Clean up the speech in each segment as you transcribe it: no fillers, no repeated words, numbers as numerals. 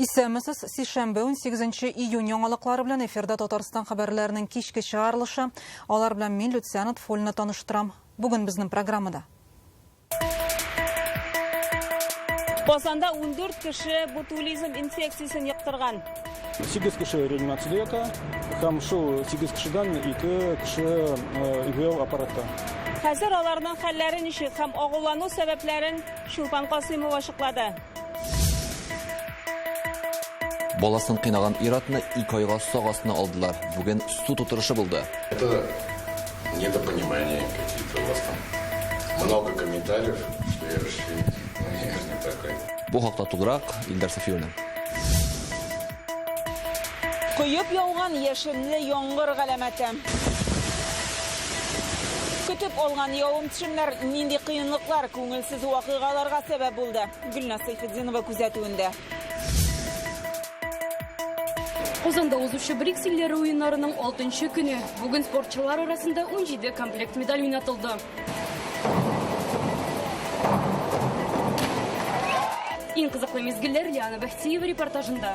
Исәнмесез, сишәмбе 18 июнь яңалыклары белән эфирда Татарстан хәбәрләренең кичке чыгарылышы. Алар белән мин Люция Нотфуллина таныштырам. Бүген безнең программада. Казанда 14 кеше ботулизм инфекциясен йоктырган. 8 кеше реанимациядә ята һәм шул 8 кешедән 2 кеше ИВЛ аппаратта. Хәзер аларның хәлләре ничек һәм агулану сәбәпләрен Чулпан Касыймова ачыклады. Баласын кыйнаган ир-атны ике айга сак астына алдылар. Бүген суд утырышы булды. Это недопонимание какие-то у вас там. Много комментариев, что я расширитель. Но я же не такой. Бу хакта тулырак Илдар Сафиуллин. Коеп яуган яшенле яңгыр галәмәте. Көтеп алган явым-төшемнәр нинди кыенлыклар, күңелсез вакыйгаларга сәбәп булды? Гөлназ Сәйфетдинова күзәтүендә. Казанда узучы БРИКС илләре уеннарының 6 көне. Бүген спортчылар арасында 17 комплект медаль уйнатылды. Иң кызыклы мизгелләр Лиана Бәхтиева репортажында.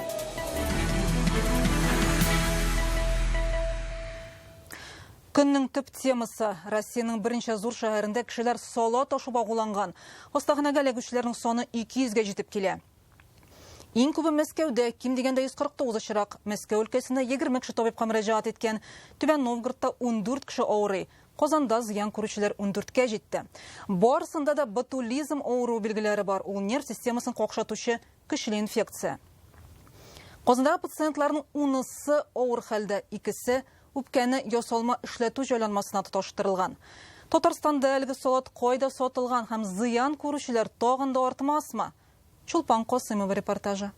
Көннең төп темасы Россиянең берничә зур шәһәрендә кешеләр салат ашап агуланган. Хастаханәгә эләгүчеләрнең саны 200гә җитеп килә. Иң күбе Мәскәүдә, ким дигәндә 149 очрак. Мәскәү өлкәсендә 20 кеше табибка мөрәҗәгать иткән. Түбән Новгородта 14 кеше авырый. Казанда зыян күрүчеләр 14кә җитте. Барысында да ботулизм авыруы билгеләре бар. Ул нерв системасын какшатучы көчле инфекция. Казандагы пациентларның унысы авыр хәлдә, икесе үпкәне ясалма эшләтү җайланмасына тоташтырылган. Татарстанда әлеге салат кайда сатылган һәм зыян күрүчеләр тагын да артмасмы? Чулпан Касыймова репортажы.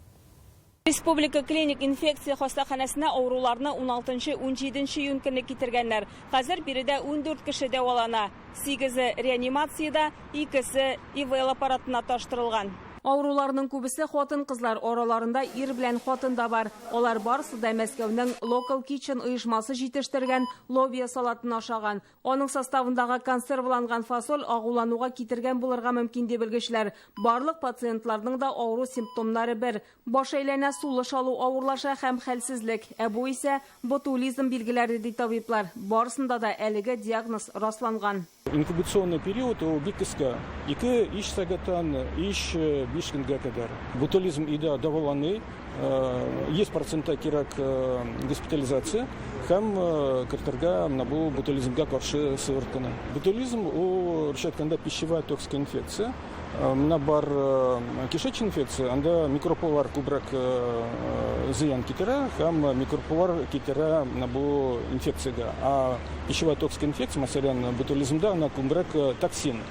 Республика клиник инфекция хастаханәсенә авыруларны 16-17 июнь көнне китергәннәр. Хәзер биредә 14 кеше дәвалана. Сигезе реанимациядә, икесе ИВЛ аппаратына таштырылган. Авыруларның күбесе хатын-кызлар, араларында ир белән хатын да бар. Алар барысы да Мәскәүнең Local Kitchen оешмасы җитештергән лобия салатын ашаган. Аның составындагы консервланган фасоль агулануга китергән булырга мөмкин, ди белгечләр. Барлык пациентларның да авыру симптомнары бер. Баш әйләнә, сулыш алу авырлаша һәм хәлсезлек. Ә бу исә ботулизм билгеләре, ди табиблар. Барысында да әлеге диагноз расланган. Инкубационный период ул бик кыска. 2-3 сәгатьтән 3-5 көнгә кадәр. Ботулизм өйдә дәваланый, 100 процентта кирәк госпитализация һәм кертергә менә бу ботулизмга каршы сывыртканы. Ботулизм ул, русча әйткәндә, пищевая токсикая инфекция. Менә бар кишечная инфекция, анда микроблар күбрәк зыян китерә һәм микроблар китерә менә бу инфекциягә. Ә пищевая токсикая инфекция, мәсәлән, ботулизмда ана күбрәк токсин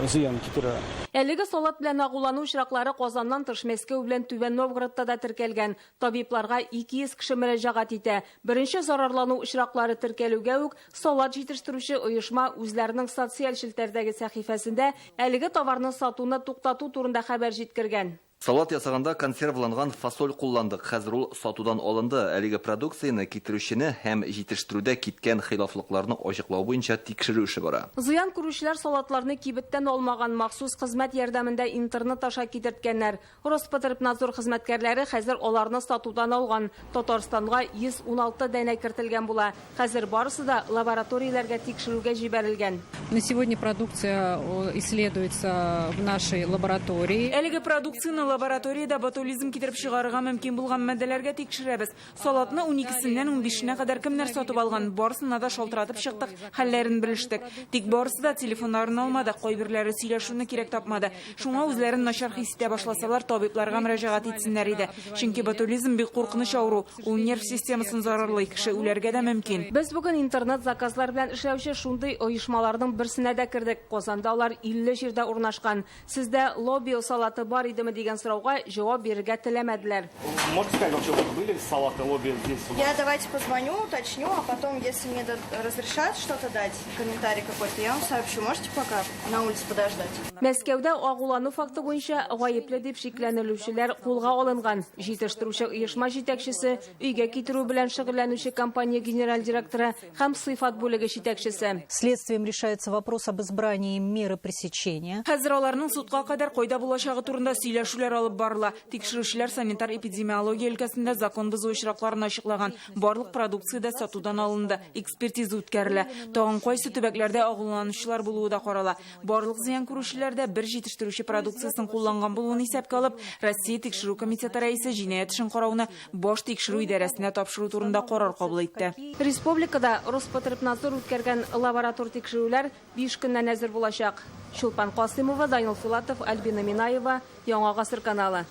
зыян китерә. Әлеге салат белән агулану очраклары Казаннан тыш Мәскәү белән Түбән Новгородта да теркәлгән. Табибларга 200 кеше мөрәҗәгать итә. Беренче зарарлану очраклары теркәлүгә үк салат җитештерүче оешма үзләренең социаль челтәрдәге сәхифәсендә әлеге товарны сатуны туктату турында хәбәр җиткергән. Салат ясаганда консервланган фасоль кулландык. Хәзер ул сатудан алынды. Әлеге продукцияне китерүчене һәм җитештерүдә киткән хилафлыкларны ачыклау буенча тикшерү эше бара. Зыян күрүчеләр салатларны кибеттән алмаган, махсус хезмәт ярдәмендә интернет аша китерткәннәр. Роспотребнадзор хезмәткәрләре хәзер аларны сатудан алган. Татарстанга 116 данә кертелгән була. Хәзер барысы да лабораторияләргә тикшерүгә җибәрелгән. На сегодня продукция исследуется в нашей лаборатории. Әлеге продукцияне лабораториядә ботулизм китереп чыгарырга мөмкин булган матдәләргә тикшерәбез. Салатны уникесеннән унбишенә кадәр кемнәр сатып алган, барысына да шалтыратып чыктык, хәлләрен белештек. Тик барысы да телефоннарын алмады, кайберләре сөйләшүне кирәк тапмады. Шуңа үзләрен начар хис итә башласалар, табибларга мөрәҗәгать итсеннәр иде. Чөнки ботулизм бик куркыныч авыру, ул нерв системасын зарарлый, кеше үләргә дә мөмкин. Без бүген интернет-заказлар белән эшләүче шундый оешмаларның берсенә дә кердек. Казанда алар 50 җирдә урнашкан. Сездә лобио салаты бар идеме дигән сорауга җавап бирергә теләмәделәр. Можете сказать, вообще вот были салаты лобио здесь? Я давайте позвоню, уточню, а потом, если мне разрешат что-то дать, комментарий какой-то, я вам сообщу. Можете пока на улице подождать? Мәскәүдә агулану факты буенча гаепле дип шикләнелүчеләр кулга алынган. Җитештерүче оешма җитәкчесе, өйгә китерү белән шөгыльләнүче компания генераль директоры һәм сыйфат бүлеге җитәкчесе. Следствием решается вопрос об избрании меры пресечения. Хәзер аларның судка кадәр кайда булачагы турында сөйләшүләр Тикшерүләр алып барыла. Тикшерүчеләр санитар-эпидемиология өлкәсендә закон бозу очракларын ачыклаган. Барлык продукция дә сатудан алынды, экспертиза үткәрелә. Тагын кайсы төбәкләрдә агуланучылар булуы да карала. Барлык зыян күрүчеләр дә бер җитештерүче продукциясен кулланган булуын исәпкә алып, Россия Тикшерү комитеты рәисе җинаять эшен карауны Баш тикшерү идарәсенә тапшыру турында карар кабул итте. Республикада Роспотребнадзор үткәргән лаборатор тикшерүләр 5 көннән әзер булачак. Чулпан Касыймова, Данил Филатов, Альбина Минаева, Яңа гасыр каналы.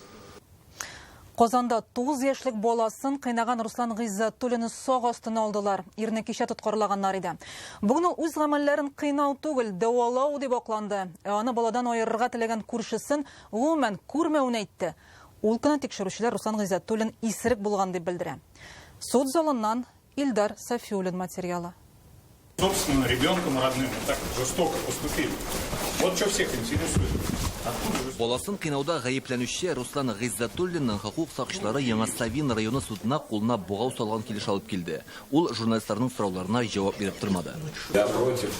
Казанда 9 яшьлек баласын кыйнаган Руслан Гыйззәтуллинны сак астына алдылар. Ирне кичә тоткарлаганнар иде. Бүген ул үз гамәлләрен кыйнау түгел, дәвалау дип акланды. Ә аны баладан аерырга теләгән күршесен гомумән күрмәвен әйтте. Ул көнне тикшерүчеләр Руслан Гыйззәтуллин исерек булган дип белдерә. Суд залыннан Илдар Сафиуллин материалы. Собственным ребенком родным так жестоко поступили. Вот что всех интересует. Баласын кыйнауда гаепләнүче Руслан Гыйззәтуллинның хокук сакчылары Яңа Савин районы судына кулына богау салган килеш алып килде. Ул журналистларның сорауларына җавап биреп тормады. Я против,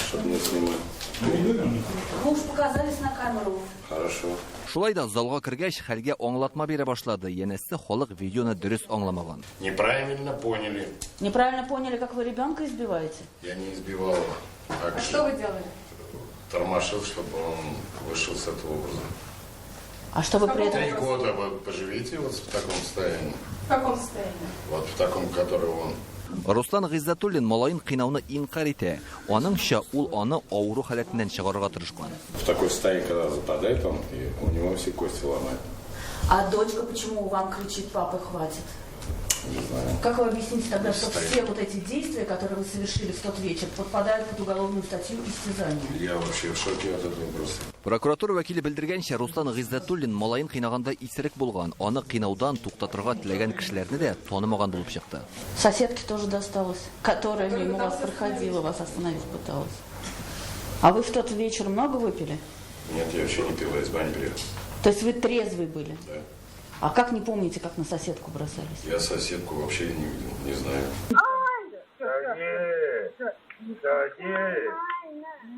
чтобы не снимали. Вы уж показались на камеру. Хорошо. Шулай да залга кергәч, хәлгә аңлатма бирә башлады. Янәсе, халык видеоны дөрес аңламаган. Неправильно поняли. Неправильно поняли, как вы ребенка избиваете? Я не избивал его. А что вы делали? Тормошил, чтобы он вышел с этого образа. А что вы при этом... 3 года вы поживите вот в таком состоянии. В каком состоянии? Вот в таком, который он. Руслан Гыйззәтуллин малаен кыйнауны инкарь итә. Аныңча, ул аны авыру халәтеннән чыгарырга тырышкан. В такое состояние, когда западает он, и у него все кости ломает. А дочка почему вам кричит, папа, хватит? Не знаю. Как вы объясните тогда, что Состояние. все вот эти действия, которые вы совершили в тот вечер, подпадают под уголовную статью истязания? Я вообще в шоке от этого просто. Прокуратура вәкиле белдергәнчә, Руслан Гыйззәтуллин малаен кыйнаганда исерек булган, аны кыйнаудан туктатырга теләгән кешеләрне дә танымаган булып чыкты. Соседке тоже досталось, которая мимо вас проходила, вас остановить пыталась. А вы в тот вечер много выпили? Нет, я вообще не пил, я из бани приехал. То есть вы трезвый были? Да. А как не помните, как на соседку бросались? Я соседку вообще не видел, не знаю.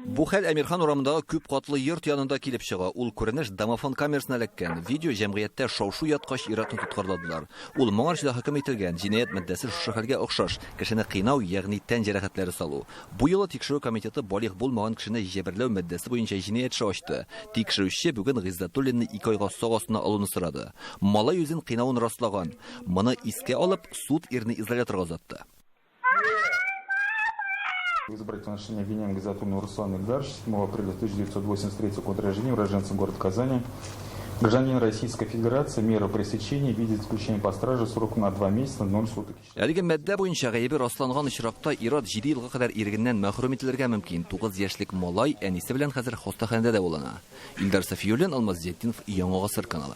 Бу хәл Әмирхан урамындагы күп катлы йорт янында килеп чыга. Ул күренеш домофон камерасына эләккән. Видео җәмгыятьтә шау-шу яткач ир-атны тоткарладылар. Ул моңарчы да хөкем ителгән. Җинаять маддәсе шушы хәлгә охшаш. Кешене кыйнау, ягъни тән җәрәхәтләре салу. Бу юлы тикшерү комитеты балигъ булмаган кешене җәберләү маддәсе буенча җинаять эше ачты. Тикшерүче бүген Гыйззәтуллинны 2 айга сак астына алуны сорады. Малай үзен кыйнавын раслаган. Моны искә алып, суд ирне изоляторга озатты. Избрать в отношении обвиняемого Гыйззәтуллина Руслана Ильдаровича 7 апреля 1983 года рождения, уроженца города Казани, гражданин Российской Федерации, мера пресечения в виде заключения под стражей сроком на 2 месяца 0 суток. Әлеге маддә буенча гаебе расланган очракта ир-ат 7 елга кадәр ирегеннән мәхрүм ителергә мөмкин. 9 яшьлек малай әнисе белән хәзер хастаханәдә дәвалана. Илдар Сафиуллин, Алмаз Зиятдинов, Яңа гасыр каналы.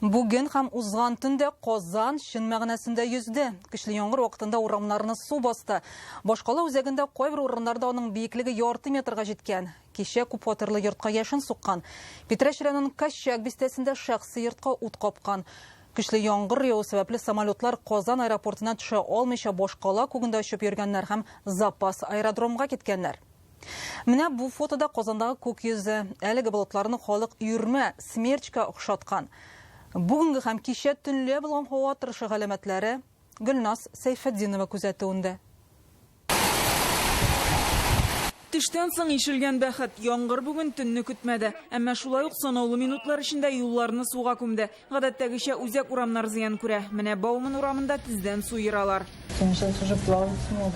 Бүген һәм узган төндә Казан чын мәгънәсендә йөзде. Көчле яңгыр вакытында урамнарны су басты. Башкала үзәгендә кайбер урыннарда аның биеклеге ярты метрга җиткән. Кичә күпфатирлы йортка яшен суккан. Питрәч районының Кощак бистәсендә шәхси йортка ут капкан. Көчле яңгыр яву сәбәпле самолетлар Казан аэропортына төшә алмыйча башкала күгендә очып йөргәннәр һәм запас аэродромга киткәннәр. Менә бу фотода Казандагы күк йөзе. Әлеге болытларны халык өермә, смерчка охшаткан. Бүгенге һәм кичә төнлә булган һава торышы галәмәтләре Гөлназ Сәйфетдинова күзәтүендә. Төштән соң ишелгән бәхет. Яңгыр бүген төнне көтмәде. Әмма шулай ук санаулы минутлар эчендә юлларны суга күмде. Гадәттәгечә үзәк урамнар зыян күрә. Менә Бауман урамында тездән су ералар. Сейчас уже плавать смогут.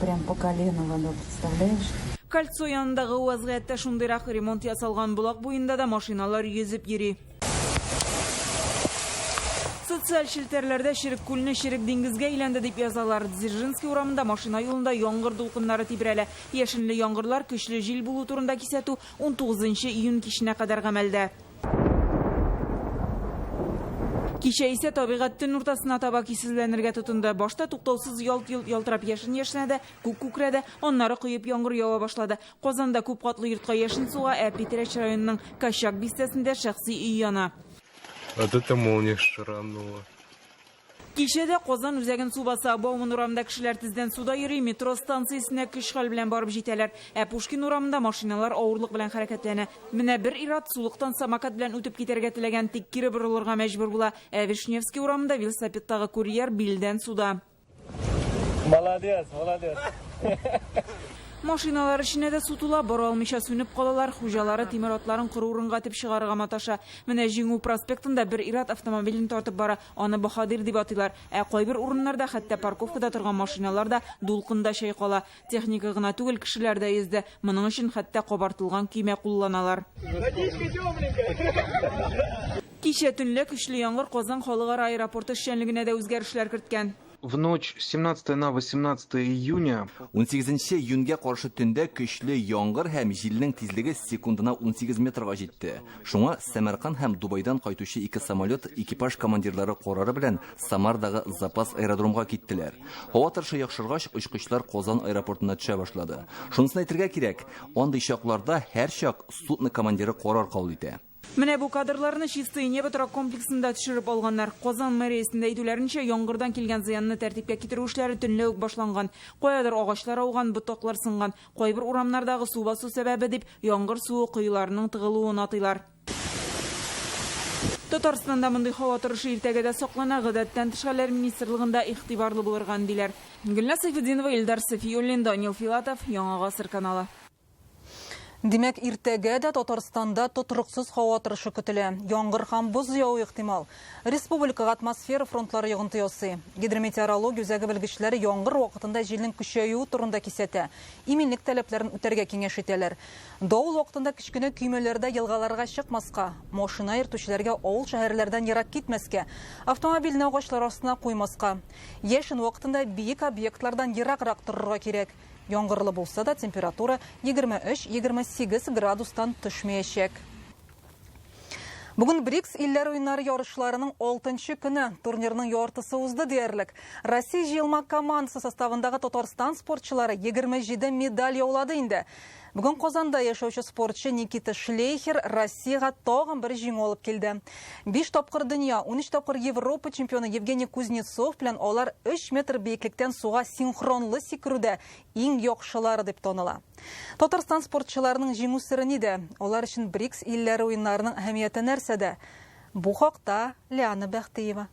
Прям по колено вода, представляешь? Кольцо янындагы вазгыятьтә шундыйрак ремонт ясалган булак буенда да машиналар йөзеп йөри. Социаль челтәрләрдә черек күлне черек диңгезгә әйләнде дип язалар. Дзержинский урамында машина юлында яңгыр дулкыннары тибрәлә. Яшенле яңгырлар көчле җил булу турында кисәтү 19 июнь киченә кадәр гамәлдә. Кичә исә табигать төн уртасына таба көйсезләнергә тотынды. Башта туктаусыз ялт-йолт ялтырап яшен яшенәде, күк күкрәде, аннары коеп яңгыр ява башлады. Казанда күп катлы йортка яшен суга, ә Питрәч районының Кощак бистәсендә шәхси өй яна. Вот это молния шаранула. Кичә дә Казан үзәген су баса. Бауман урамында кешеләр тездән суда йөри, метро станциясенә көч-хәл белән барып җитәләр. Ә Пушкин урамында машиналар авырлык белән хәрәкәтләнә. Менә бер ир-ат сулыктан самокат белән үтеп китәргә теләгән, тик кире борылырга мәҗбүр була. Ә Вишневский урамында велосипедтагы курьер билдән суда. Молодец, молодец. Машиналар эченә дә су тула, бара алмыйча сүнеп калалар, хуҗалары тимер атларын коры урынга этеп чыгарырга маташа. Менә Җиңү проспектында бер ир-ат автомобилен тартып бара, аны Баһадир дип атыйлар. Ә кайбер урыннарда хәтта парковкада торган машиналар да дулкында чайкала. Техника гына түгел, кешеләр дә йөзде. Моның өчен хәтта кабартылган көймә кулланалар. Водичка тепленькая. Кичә төнлә көчле яңгыр Казан халыкара аэропорты эшчәнлегенә дә үзгәрешләр керткән. В ночь с 17 на 18 июня. Унсигезенче июньгә каршы төндә көчле яңгыр һәм җилнең тизлеге секундына 18 метрга җитте. Шуңа Сәмәрканд һәм Дубайдан кайтучы ике самолет экипаж командирлары карары белән Самардагы запас аэродромга киттеләр. Һава торышы яхшыргач, очкычлар Казан аэропортына төшә башлады. Шунысын әйтергә кирәк, андый чакларда һәрчак судно командиры карар кабул итә. Менә бу кадрларны Чистое небо торак комплексында төшереп алганнар. Казан мэриясендә әйтүләренчә, яңгырдан килгән зыянны тәртипкә китерү эшләре төнлә үк башланган. Каядыр агачлар ауган, ботаклар сынган. Кайбер урамнардагы су басу сәбәбе дип, яңгыр суы коеларының тыгылуын атыйлар. Татарстанда мондый һава торышы иртәгә дә саклана, Гадәттән тыш хәлләр министрлыгында игътибарлы булырга өндиләр. Гөлназ Сәйфетдинова, Илдар Сафиуллин, Данил Филатов, Яңа Гасыр каналы. Димәк, иртәгә дә Татарстанда тотрыксыз һава торышы көтелә. Яңгыр һәм боз явуы ихтимал. Республикага атмосфера фронтлары йогынты ясый. Гидрометеорология үзәге белгечләре яңгыр вакытында җилнең көчәюе турында кисәтә. Иминлек таләпләрен үтәргә киңәш итәләр. Давыл вакытында кечкенә көймәләрдә елгаларга чыкмаска, машина йөртүчеләргә авыл-шәһәрләрдән ерак китмәскә, автомобильне агачлар астына куймаска. Яшен вакытында биек объектлардан ераграк торырга кирәк. Яңгырлы булса да, температура 23-28 градустан төшмәячәк. Бүген БРИКС илләр уеннары ярышларының 6 көне. Турнирның яртысы узды диярлек. Россия җыелма командасы составындагы Татарстан спортчылары 27 медаль яулады инде. Бүген Казанда яшәүче спортчы Никита Шлейхер Россиягә тагын бер җиңү алып килде. 5 тапкыр дөнья, 13 тапкыр Европа чемпионы Евгений Кузнецов белән алар 3 метр биеклектән суга синхронлы сикерүдә иң яхшылары дип таныла. Татарстан спортчыларының җиңү сере нидә? Алар өчен БРИКС илләре уеннарының әһәмияте нәрсәдә? Бу хакта Лиана Бәхтиева.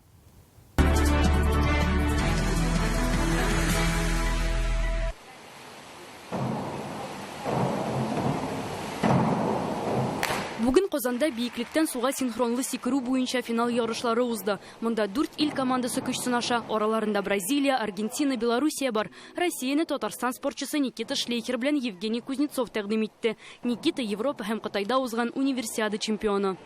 Бүген Казанда биеклектән суга синхронлы сикерү буенча финал ярышлары узды. Монда 4 ил командасы көч сынаша. Араларында Бразилия, Аргентина, Белоруссия бар. Россияне Татарстан спортчысы Никита Шлейхер белән Евгений Кузнецов тәкъдим итте. Никита Европа һәм Кытайда узган универсиада чемпионы.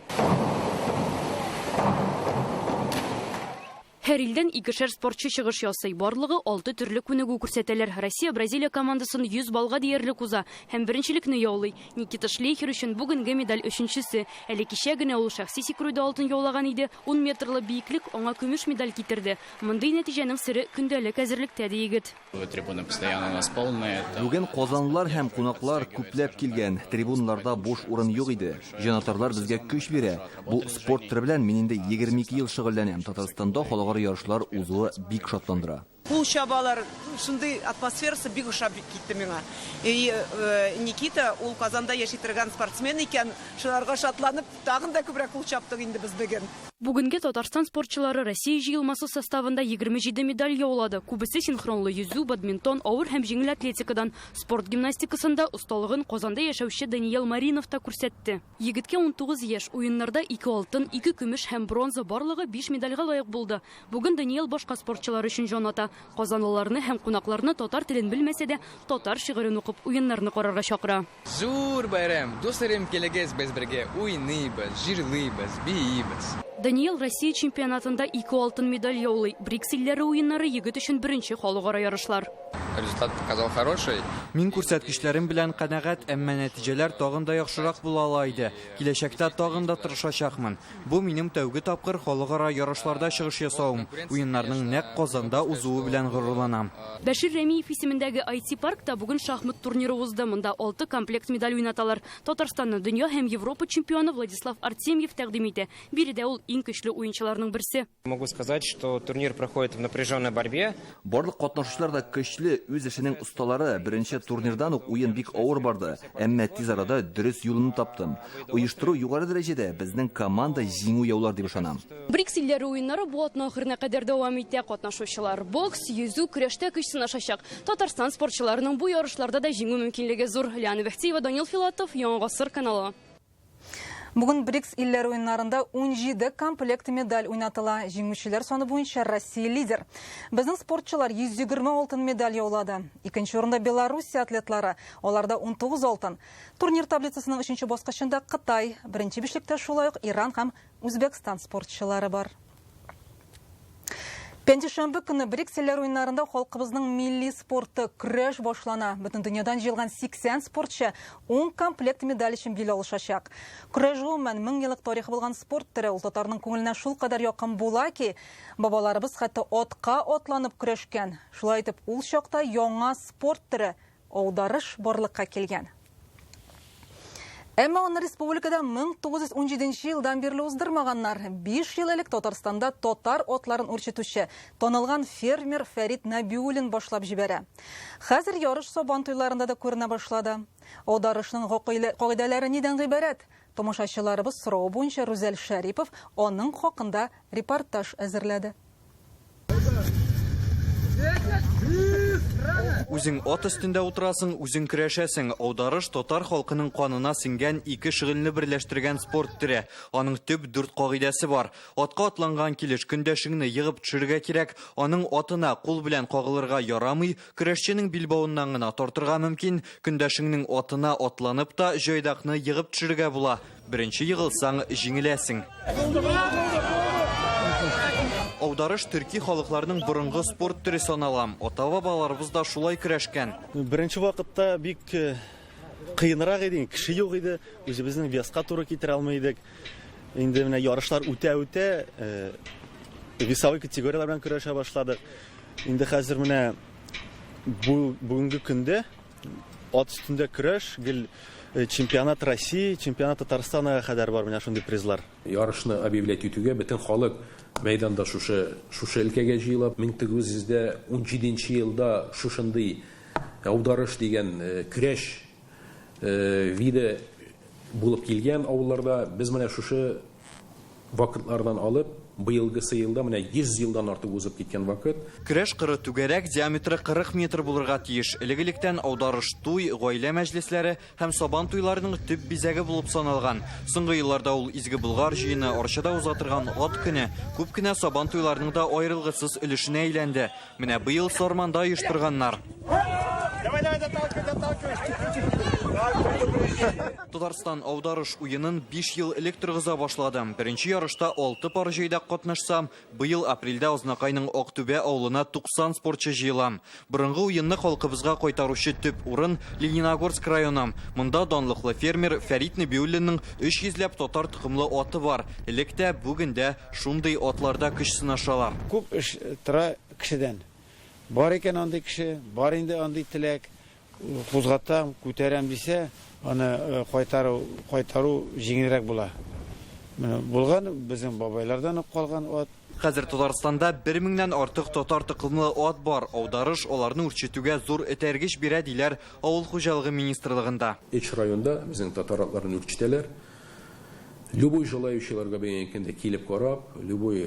Һәр илдән икешәр спортчы чыгыш ясый. Барлыгы 6 төрле күнегү күрсәтәләр. Россия Бразилия командасын 100 баллга диярлек уза һәм беренчелекне яулый. Никита Шлейхер өчен бүгенге медаль өченчесе. Әле кичә генә ул шәхси сикерүдә алтын яулаган иде. 10 метрлы биеклек аңа көмеш медаль китерде. Мондый нәтиҗәнең сере көндәлек әзерлектә, ди егет. Трибуны постоянно у нас полные. Бүген казанлылар һәм кунаклар күпләп килгән. Трибуналарда буш урын юк иде. Җанатарлар безгә көч бирә. Бу спорт төре белән мин инде 22 ел шөгыльләнәм. Татарстанда халыкара ярышлар узуы бик шатландыра. Кул чабалар, шундый атмосферасы бик ошап китте миңа. И Никита ул Казанда яши торган спортсмен икән, шуларга шатланып тагын да күбрәк кул чаптык инде без бүген. Бүгенге Татарстан спортчылары Россия җыелмасы составында 27 медаль яулады. Күбесе синхронлы йөзү, бадминтон, авыр һәм җиңел атлетикадан. Спорт гимнастикасында осталыгын Казанда яшәүче Даниил Маринов та күрсәтте. Егеткә 19 яшь, уеннарда 2 алтын, 2 көмеш һәм бронза барлыгы 5 медальгә лаек булды. Бүген Даниил башка спортчылар өчен җан ата. Казанлыларны һәм кунакларны татар телен белмәсә дә, татар шигырен укып уеннарны карарга чакыра. Зур бәйрәм, дусларым, килегез, без бергә уйныйбыз, җырлыйбыз, биибез. Даниил Россия чемпионатында 2 алтын медаль яулый. БРИКС илләре уеннары егет өчен беренче халыкара ярышлар. Результат показал хороший. Мин күрсәткечләрем белән канәгать, әмма нәтиҗәләр тагын да яхшырак була ала иде. Киләчәктә тагын да тырышачакмын. Бу минем тәүге тапкыр халыкара ярышларда чыгыш ясавым. Уеннарның нәкъ Казанда узуы белән горурланам. Бәшир Рәмиев исемендәге IT паркта бүген шахмат турниры узды. Монда 6 комплект медаль уйнаталар. Татарстанны дөнья һәм Европа чемпионы Владислав Артемьев тәкъдим итә. Биредә ул иң көчле уенчыларның берсе. Могу сказать, что турнир проходит в напряженной борьбе. Барлык катнашучылар да көчле, үз эшенең осталары. Беренче турнирдан ук уен бик авыр барды, әмма тиз арада дөрес юлны таптым. Оештыру югары дәрәҗәдә, безнең команда җиңү яулар дип ышанам. БРИКС илләре уеннары бу атна ахырына кадәр дәвам итә. Катнашучылар бокс, йөзү, көрәштә көч сынашачак. Татарстан спортчыларының бу ярышларда да җиңү мөмкинлеге зур. Лиана Бәхтиева, Данил Филатов, Яңа Гасыр каналы. Бүген БРИКС илләре уеннарында 17 комплект медаль уйнатыла. Җиңүчеләр саны буенча Россия лидер. Безнең спортчылар 120 алтын медаль яулады. Икенче урында Белоруссия атлетлары, аларда 19 алтын. Турнир таблицасының өченче баскычында Кытай, беренче бишлектә шулай ук Иран һәм Үзбәкстан спортчылары бар. Пәнҗешәмбе көне БРИКС илләре уеннарында халкыбызның милли спорты көрәш башлана. Бөтен дөньядан җыелган 80 спортчы 10 комплект медаль өчен бил алышачак. Көрәш гомумән мең еллык тарихы булган спорт төре, ул татарның күңеленә шулкадәр якын була ки, бабаларыбыз хәтта атка атланып көрәшкән. Шулай итеп, ул чакта яңа спорт төре аударыш барлыкка килгән. Әмма аны республикада 1917 елдан бирле уздырмаганнар. 5 ел элек Татарстанда татар атларын үрчетүче танылган фермер Фәрит Нәбиуллин башлап җибәрә. Хәзер ярыш Сабан туйларында да күренә башлады. Аударышның кагыйдәләре нидән гыйбарәт? Тамашачыларыбыз соравы буенча Рүзәл Шәрипов аның хакында репортаж әзерләде. Үзең ат өстендә утырасың, үзең көрәшәсең. Аударыш татар халкының канына сеңгән ике шөгыльне берләштергән спорт төре. Аның төп дүрт кагыйдәсе бар. Атка атланган килеш көндәшеңне егып төшерергә кирәк, аның атына кул белән кагылырга ярамый, көрәшченең билбавыннан гына тартырга мөмкин, көндәшеңнең атына атланып та җайдакны егып төшерергә була. Беренче егылсаң, җиңеләсең. Аударыш төрки халыкларның борынгы спорт төре санала. Ата-бабаларыбыз да шулай көрәшкән. Беренче вакытта бик кыенрак иде, кеше юк иде, үзебезнең веска туры китерә алмый идек. Инде менә ярышлар үтә-үтә, весовой категорияләр белән көрәшә башладык. Инде хәзер менә бу бүгенге көндә ат өстендә көрәш гел чемпионат России, чемпионат Татарстана кадәр бар менә шундый призлар. Ярышны объявлять итүгә бөтен халык мәйданда шушы өлкәгә җыела. 1917 елда шушындый аударыш дигән көрәш виде булып килгән авылларда. Без менә шушы вакытлардан алып, быелгысы елда менә 100 елдан артык узып киткән вакыт. Көрәш кыры түгәрәк, диаметры 40 метр булырга тиеш. Элек-электән аударыш туй, гаилә мәҗлесләре һәм сабан туйларының төп бизәге булып саналган. Соңгы елларда ул Изге Болгар җыены, Арчада уза торган ат көне күп кенә сабан туйларының да аерылгысыз өлешенә әйләнде. Менә быел Сарманда оештырганнар. Давай, давай, доталкивай, доталкивай. Татарстан аударыш уенын 5 ел элек торгыза башлады. Беренче ярышта 6 пар җайдак катнашса, быел апрельдә Азнакайның Актүбә авылына 90 спортчы җыела. Борынгы уенны халкыбызга кайтаручы төп урын Лениногорск районы. Монда данлыклы фермер Фәрит Нәбиуллинның 300 ләп татар токымлы аты бар. Элек тә, бүген дә шундый атларда көч сынашалар. Күп эш тора кешедән. Бар икән андый кеше, бар инде андый теләк, кузгатам, күтәрәм дисә, аны кайтару җиңелрәк була. Менә булган безнең бабайлардан ук калган ат. Хәзер Татарстанда 1000-нән артык татар токымлы ат бар. Аударыш аларны үрчетүгә зур этәргеч бирә, диләр Авыл хуҗалыгы министрлыгында. Өч районда безнең татар атларын үрчетәләр. Любой желающийларга бәйгән көндә килеп карап, любой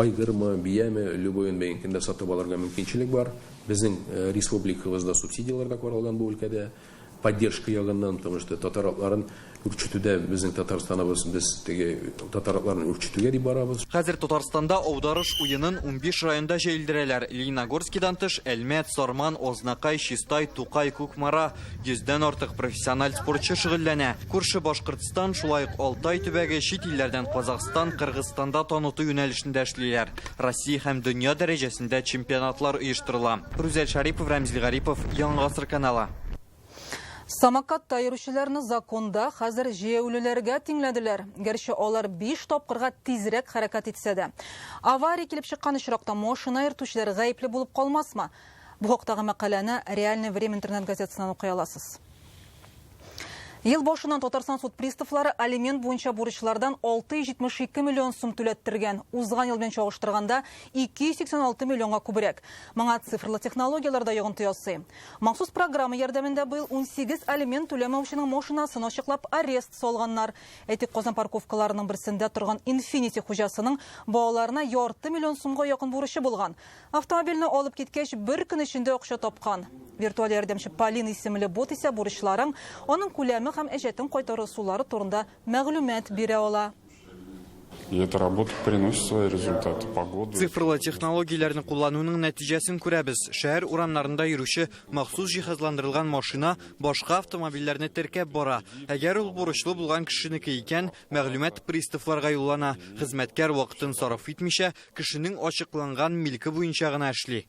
айгырмы, бияме, любойын бәйгән көндә сатып алырга мөмкинчелек бар. Безнең республикабызда субсидияләр дә каралган бу өлкәдә. Поддержка ягыннан, потому что татар атларын үрчетүдә безнең Татарстаныбыз, без теге татар атларын үрчетүгә дип барабыз. Хәзер Татарстанда аударыш уенын 15 районда җәелдерәләр. Лениногорскидан тыш Әлмәт, Сарман, Азнакай, Чистай, Тукай, Кукмара 100-дән артык профессиональ спортчы шөгыльләнә. Күрше Башкортстан, шулай ук Алтай төбәге, чит илләрдән Казахстан, Кыргызстанда таныту юнәлешендә эшлиләр. Россия һәм дөнья дәрәҗәсендә чемпионатлар оештырыла. Рүзәл Шарипов, Рәмзил Гарипов, Яңа Гасыр каналы. Самокатта йөрүчеләрне законда хәзер җәяүлеләргә тиңләделәр. Гәрчә алар 5 тапкырга тизрәк хәрәкәт итсә дә. Авария килеп чыккан очракта машина йөртүчеләр гаепле булып калмасмы? Бу хактагы мәкаләне Реальное время интернет газетасыннан укый аласыз. Ел башыннан Татарстан суд приставлары алимент буенча бурычлардан 672 миллион сум түләттергән. Узган ел белән чагыштырганда 286 миллионга күбрәк. Моңа цифрлы технологияләр дә йогынты ясый. Махсус программа ярдәмендә быел 18 алимент түләмәүченең машинасын ачыклап арест салганнар. Әйтик, Казан парковкаларының берсендә торган Infiniti хуҗасының балаларына ярты миллион сумга якын бурычы булган. Автомобильне алып киткәч, бер көн эчендә акча тапкан. Виртуаль ярдәмче Полина исемле бот исә бурычларын, аның күләме һәм әҗәтен кайтару ысуллары турында мәгълүмат бирә ала. И эта работа приносит свои результаты. Погоду. Цифрлы технологияләрне куллануның нәтиҗәсен күрәбез. Шәһәр урамнарында йөрүче махсус җиһазландырылган машина башка автомобильләрне теркәп бара. Әгәр ул бурычлы булган кешенеке икән, мәгълүмат приставларга юллана. Хезмәткәр вакытын сарыф итмичә, кешенең ачыкланган милке буенча гына эшли.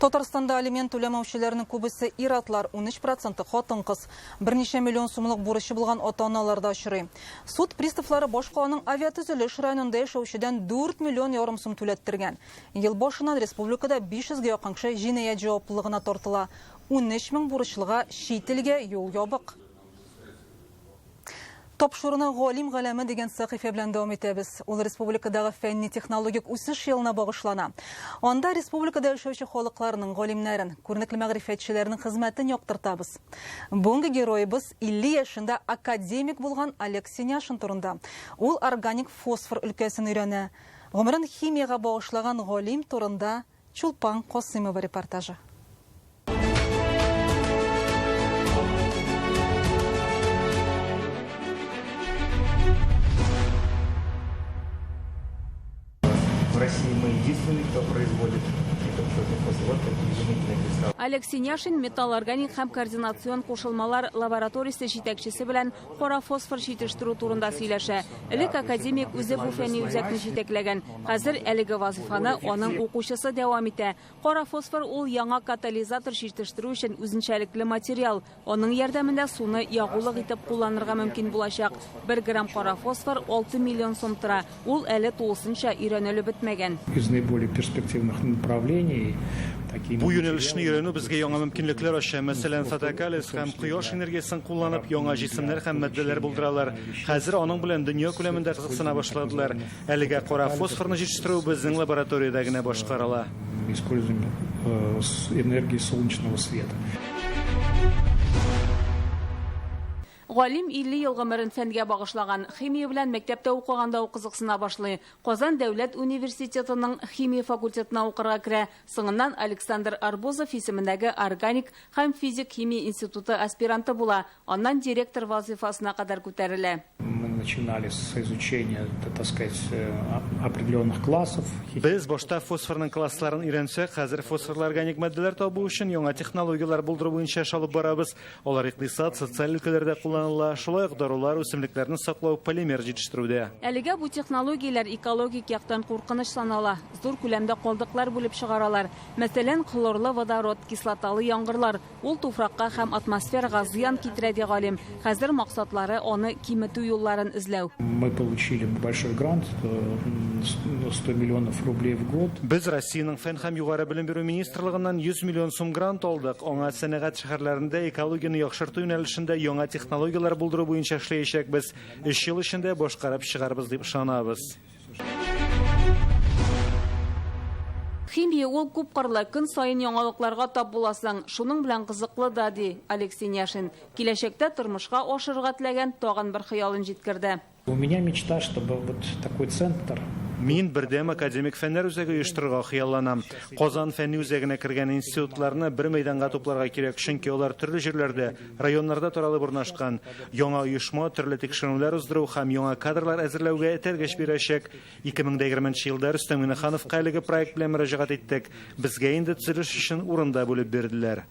Татарстанда алимент түләмәүчеләрнең күбесе ир-атлар, 13 проценты хатын-кыз. Берничә миллион сумлык бурычы булган ата-аналар да очрый. Суд приставлары башкаланың авиатөзелеш районында яшәүчедән 4 миллион ярым сум түләттергән. Ел башыннан республикада 500 гә якын кеше җинаять җаваплылыгына тартыла. 13 мең бурычлыга чит илгә юл ябык. Тапшыруны Галим галәме дигән сәхифә белән дәвам итәбез. Ул республикадагы фәнни-технологик үсеш елына багышлана. Анда республикада яшәүче халыкларның галимнәрен, күренекле мәгърифәтчеләрнең хезмәтен яктыртабыз. Бүгенге героебыз 50 яшендә академик булган Олег Синяшин турында. Ул органик фосфор өлкәсен өйрәнә. Гомерен химиягә багышлаган галим турында Чулпан Касыймова репортажы. В России мы единственные, кто производит вот такие изумительные кристаллы. Олег Синяшин металл органик һәм координацион кушылмалар лабораториясе җитәкчесе белән кара фосфор җитештерү турында сөйләшә. Элек академик үзе бу фәнни үзәкне җитәкләгән. Хәзер әлеге вазифаны аның укучысы дәвам итә. Кара фосфор ул яңа катализатор җитештерү өчен үзенчәлекле материал. Аның ярдәмендә суны ягулык итеп кулланырга мөмкин булачак. 1 грамм кара фосфор 6 миллион сум тора. Ул әле тулысынча өйрәнелеп бетмәгән. Из наиболее перспективных направлений такие Бу юнәлешне өйрәнү безгә яңа мөмкинлекләр ача. Мәсәлән, фотокализ һәм кояш энергиясен кулланып, яңа җисемнәр һәм матдәләр булдыралар. Хәзер аның белән дөнья күләмендә кызыксына башладылар. Әлегә кара фосфорны җитештерү безнең лабораториядә генә башкарыла. Используем энергию солнечного света. Галим 50 ел гомерен фәнгә багышлаган. Химия белән мәктәптә укыганда ук кызыксына башлый. Казан дәүләт университетының химия факультетына укырга керә. Соңыннан Александр Арбузов исемендәге органик һәм физик химия институты аспиранты була. Аннан директор вазифасына кадәр күтәрелә. Мы начинали с изучения, так сказать, определенных классов. Без башта фосфорның классларын өйрәнсәк, хәзер фосфорлы органик матдәләр табу өчен яңа технологияләр булдыру буенча эш алып барабыз. Алар икътисад, социаль өлкәләрдә кулланыла, шулай ук дарулар, үсемлекләрне саклау, полимер җитештерүдә. Әлегә бу технологияләр экологик яктан куркыныч санала. Зур күләмдә калдыклар бүлеп чыгаралар. Мәсәлән, хлорлы водород, кислоталы яңгырлар. Ул туфракка һәм атмосферага зыян китерә, ди галим. Хәзер максатлары аны киметү юлларын эзләү. Мы получили большой грант, 100 миллионов рублей в год. Без Россиянең фән һәм югары белем бирү министрлыгыннан 100 миллион сум грант алдык. Аңа сәнәгать шәһәрләрендә экологияне яхшырту юнәлешендә яңа технологияләр булдыру буенча эшләячәкбез. 3 ел эчендә башкарып чыгарбыз дип ышанабыз. Химия ул күпкырлы, көн саен яңалыкларга тап буласың. Шуның белән кызыклы да, ди Олег Синяшин. Киләчәктә тормышка ашырырга теләгән тагын бер хыялын җиткерде. У меня мечта, чтобы вот такой центр. Мин бердәм академик фәннәр үзәге оештырырга хыялланам. Казан фәнни үзәгенә кергән институтларны бер мәйданга тупларга кирәк, чөнки алар төрле җирләрдә, районнарда таралып урнашкан. Яңа оешма төрле тикшеренүләр уздыру һәм яңа кадрлар әзерләүгә этәргеч бирәчәк. 2020 елда Рөстәм Миңнехановка әлеге проект белән мөрәҗәгать иттек. Безгә инде төзелеш өчен урын да бүлеп бирделәр.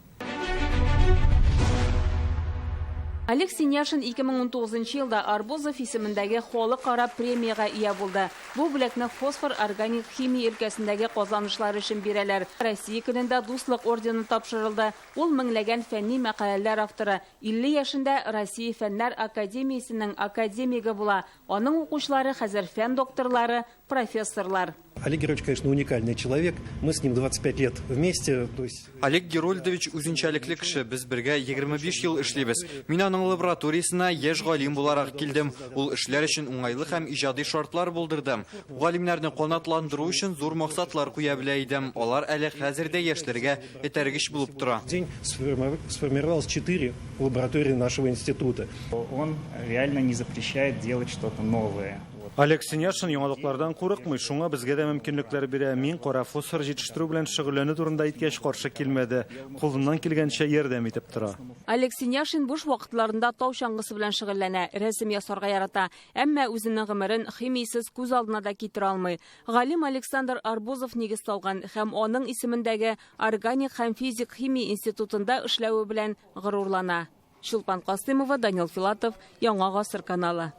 Олег Синяшин 2019 елда Арбузов исемендәге халыкара премиягә ия булды. Бу бүләкне фосфор органик химия өлкәсендәге казанышлар өчен бирәләр. Россия көнендә Дуслык ордены тапшырылды. Ул меңләгән фәнни мәкаләләр авторы. 50 яшендә Россия фәннәр академиясенең академигы була. Аның укучылары хәзер фән докторлары, профессорлар. Олег Герольдович, конечно, уникальный человек. Мы с ним 25 лет вместе. То есть... Олег Герольдович үзенчәлекле кеше. Без бергә 25 ел эшлибез. Мин аның Аның лабораториясенә яшь галим буларак килдем. Ул эшләр өчен уңайлы һәм иҗади шартлар булдырды. Галимнәрне канатландыру өчен зур максатлар куя белә иде. Алар әле хәзер дә яшьләргә этәргеч булып тора. День сформировалось 4 лаборатории нашего института. Он реально не запрещает делать что-то новое. Олег Синяшин яңалыклардан курыкмый, шуңа безгә дә мөмкинлекләр бирә. Мин кара фосфор җитештерү белән шөгыльләнү турында әйткәч каршы килмәде. Кулыннан килгәнчә ярдәм итеп тора. Олег Синяшин буш вакытларында тау чаңгысы белән шөгыльләнә, рәсем ясарга ярата. Әмма үзенең гомерен химиясез күз алдына да китерә алмый. Галим Александр Арбузов нигез салган һәм аның исемендәге органик һәм физик химия институтында эшләве белән горурлана. Чулпан Касымова, Данил Филатов, Яңа Гасыр каналы.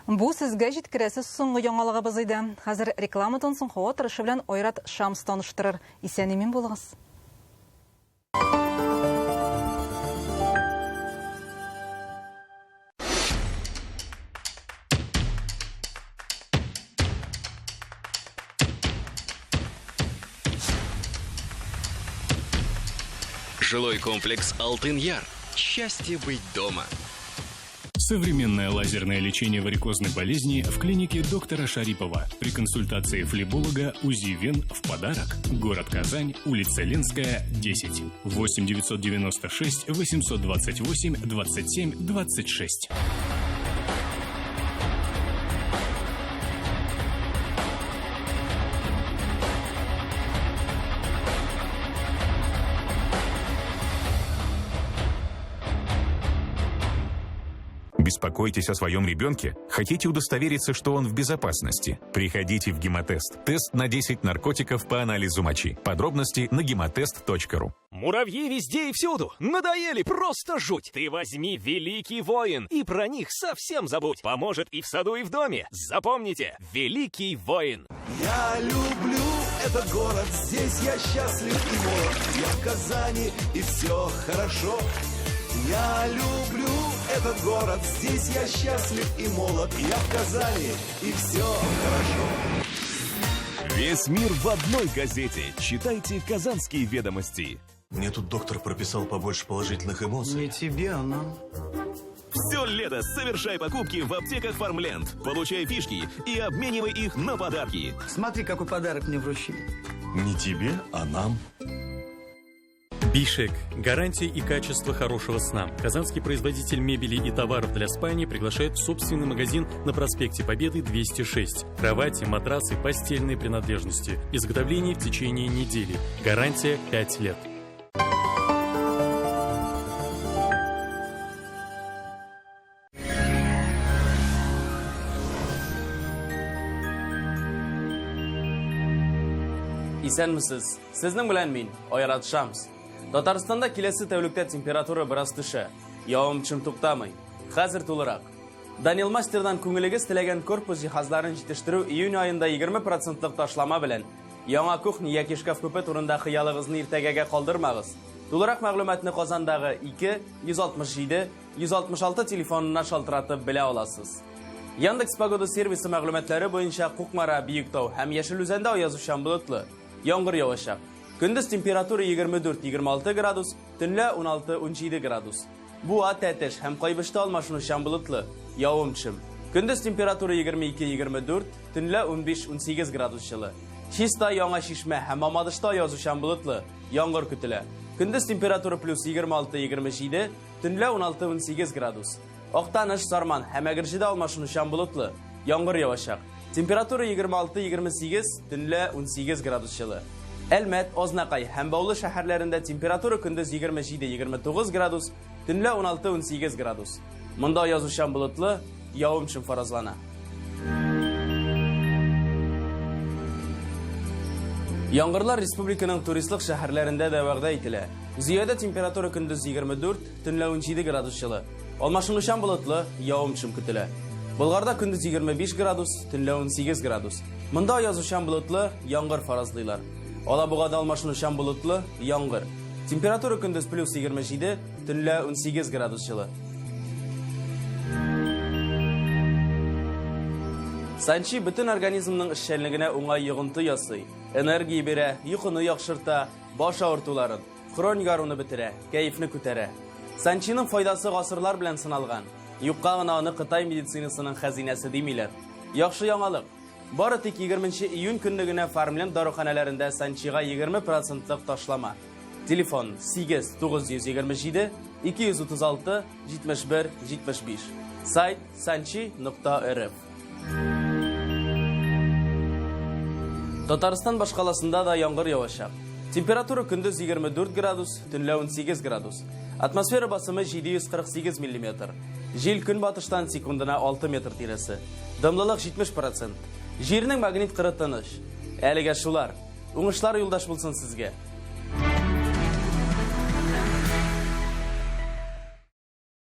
Бу сезгә җиткерәсе соңгы яңалыгыбыз иде. Хәзер рекламадан соң һава торышы белән Айрат Шамс таныштырыр. Исән-имин булыгыз. Жилой комплекс «Алтын-Яр». Счастье быть дома. Современное лазерное лечение варикозной болезни в клинике доктора Шарипова. При консультации флеболога УЗИ вен в подарок. Город Казань, улица Ленская, 10. 8 996 828 27 26. Беспокойтесь о своем ребенке? Хотите удостовериться, что он в безопасности? Приходите в Гемотест. Тест на 10 наркотиков по анализу мочи. Подробности на гемотест.ру. Муравьи везде и всюду. Надоели, просто жуть. Ты возьми «Великий воин» и про них совсем забудь. Поможет и в саду, и в доме. Запомните, «Великий воин». Я люблю этот город, здесь я счастлив и молод. Я в Казани, и все хорошо. Я люблю этот город, здесь я счастлив и молод. Я в Казани, и все хорошо. Весь мир в одной газете. Читайте «Казанские ведомости». Мне тут доктор прописал побольше положительных эмоций. Не тебе, а нам. Все лето совершай покупки в аптеках «Фармленд». Получай фишки и обменивай их на подарки. Смотри, какой подарок мне вручили. Не тебе, а нам. Бишек. Гарантия и качество хорошего сна. Казанский производитель мебели и товаров для спальни приглашает в собственный магазин на проспекте Победы 206. Кровати, матрасы, постельные принадлежности. Изготовление в течение недели. Гарантия 5 лет. Исәнмесез. Сезнең белән мин, Айрат Шамс. Татарстанда киләсе тәүлектә температура бераз төшә. Явым-төшем туктамый. Хәзер тулырак. Данил Мастердан күңелегез теләгән корпус җиһазларын җитештерү июнь аенда 20%лык ташлама белән. Яңа кухня яки шкаф-купе турында хыялыгызны иртәгәгә калдырмагыз. Тулырак мәгълүматны Казандагы 2 167 166 телефонына шалтыратып белә аласыз. Яндекс Погода сервисы мәгълүматлары буенча Кукмара, Биектау һәм Яшел Үзәндә аязучан болытлы. Яңгыр явачак. Көндез температура 24-26 градус, төнлә 16-17 градус. Буа, Тәтеш һәм Кайбычта алмашынучан болытлы, явым-төшем. Көндез температура 22-24, төнлә 15-18 градус җылы. Чиста, Яңа Чишмә һәм Мамадышта аязучан болытлы, яңгыр көтелә. Көндез температура плюс 26-27, төнлә 16-18 градус. Актаныш, Сарман һәм Әгерҗедә алмашынучан болытлы, яңгыр явачак. Температура 26-28, төнлә 18 градус җылы. Әлмәт, Азнакай һәм Баулы шәһәрләрендә температура көндез 27-29 градус, төнлә 16-18 градус. Монда аязучан болытлы, явым-төшем фаразлана. Яңгырлар республиканың туристлык шәһәрләрендә дә вәгъдә ителә. Зөядә температура көндез 24, төнлә 17 градус җылы. Алмашынучан болытлы, явым-төшем көтелә. Болгарда көндез 25 градус, төнлә 18 градус. Монда аязучан болытлы, яңгыр фаразлыйлар. Алабугада алмашынучан болытлы, яңгыр. Температура көндез плюс 27, төнлә 18 градус җылы. Санчи бөтен организмның эшчәнлегенә уңай йогынты ясый. Энергия бирә, йокыны яхшырта, баш авыртуларын, хроник аруны бетерә, кәефне күтәрә. Санчиның файдасы гасырлар белән сыналган. Юкка гына аны Кытай медицинасының хәзинәсе димиләр. Яхшы яңалык. Бары тик 20 июнь көнне генә Фармленд даруханәләрендә Санчига 20 процентлык ташлама. Телефон 8 927 236 71 75. Сайт sanchi.rf. Татарстан башкаласында да яңгыр явачак. Температура көндез 24 градус, төнлә 18 градус. Атмосфера басымы 748 миллиметр. Җил көнбатыштан секундына 6 метр тирәсе. Дымлылык 70%. Җирнең магнит кыры тыныч. Әлегә шулар. Уңышлар юлдаш булсын сезгә.